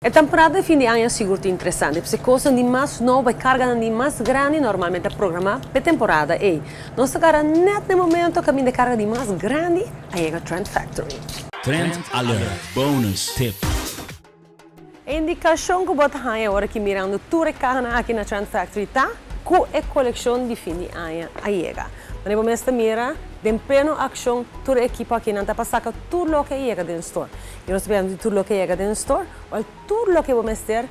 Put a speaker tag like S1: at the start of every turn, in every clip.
S1: E temporada di fin di aña sigur ta interesante, pasobra cosnan di mas nobo, e carganan di mas grandi normalmente ta programa p'e temporada ey. Nos ta gara net n'e momento caminda e carga di mas grandi a yega Trend Factory.
S2: Trend Alert Bonus Tip.
S1: E indicacion cu bo ta haña ora ki mirando tur e cahanan aki na Trend Factory ta cu e coleccion di fin di aña a yega. Manera bo mes ta mira, den pleno accion tur e ekipo akinan ta pa saca tur loke a yega den store. Y nos ta pidiendo di tur loke yega den store, wel tur loke bo mester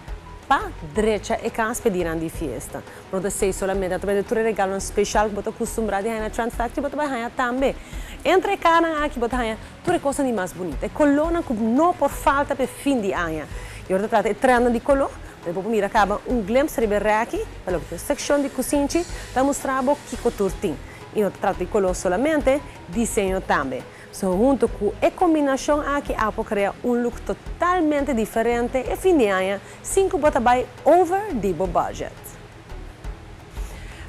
S1: pa drecha e cas p'e dianan di fiesta. Bo no ta esey solamente, ta bende tur e regalonan special cu bo ta custumbra di haña na Trend Factory, bo ta bay haña tambe. Entre e cahanan aki bo ta haña tur e cosnan di mas bunita, e colornan cu no por falta p'e fin di aña. Y ora ta trata e trendnan di color, bo por mira caba un glimpse riba e reki, pa loke ta e seccion di cusinchi, ta mustra bo kico tur tin. Y no ta trata di color solamente, diseño tambe. So hunto cu e combinacion aki a por crea un look totalmente diferente e fin di aña sin cu bo ta bay over di bo budget.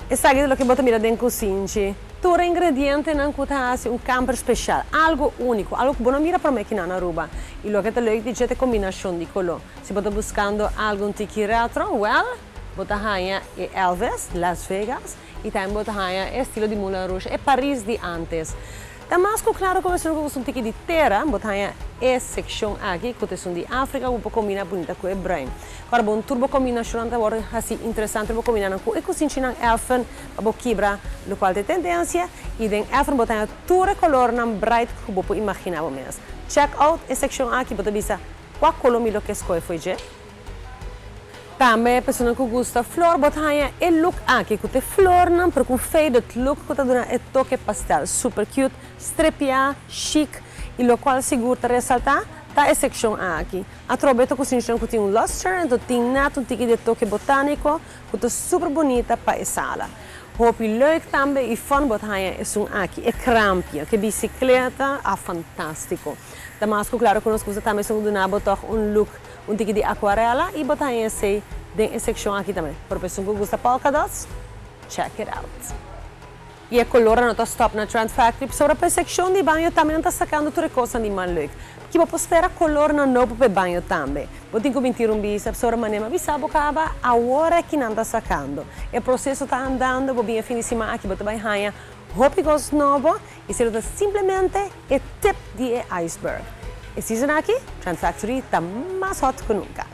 S1: Esaki ta loke bo ta mira den cusinchi. Tur e ingredientenan cu ta haci un camper special, algo unico, algo cu bo no mira prome aki na Aruba. Y loke ta leuk di dje ta e combinacion di color. Si bo ta buscando algo un tiki retro, well, bo ta haya e Elvis, Las Vegas, y tambe bo ta haya e estilo di Moulin Rouge, e Paris di antes. Ta mas cu claro cu esun cu gusta un tiki di tera, bo ta haña e seccion aki cu ta esun di Africa cu bo por combina bunita cu e bruin. Ora bon tur bo combinacionnan ta worde haci interesante bo combina nan cu e cusinchinan elfen pa bo kibra locual ta e tendencia y den elfen bo ta haña tur e colornan bright cu bo por imagina bo mes. Check out e seccion aki bo ta bisa cua color mi lo ke scohe fo'i dje. Tambe personanan ku gusta flor bo ta haña e look aki ku ta e flornan pero ku un faded look ku ta duna e toke pastel. Super cute, strepiá, chic y locual sigur ta resaltá ta e seccion aki. Atrobe ta cusinchinan ku tin un luster anto tin net un tiki di e toke botanico ku ta super bunita pa e sala. Hopi leuk tambe y fun bo ta haña esun aki, e krampia ku e bicicleta, ah fantastico. Ta mas ku claro ku nos gusta tambe esun ku duna bo tog un look Un tiki di aquarela y bo ta haña esey den e seccion aki tambe. Pero pa esun cu gusta polka dots, check it out. Y e colornan no ta stop na Trend Factory, pasobra pa e seccion di baño tambe nan ta sacando tur e cosnan di man leuk. Ki bo por spera colornan nobo pa e baño tambe. Bo tin cu bin tira un bista, pasobra manera mi a bisa bo caba, awor aki nan ta sacando. E proceso ta andando, bo bin e fin di siman aki bo ta bay haña hopi cos nobo y esey lo ta simplemente e tip di e iceberg. E season aki, Trend Factory ta mas hot cu nunca.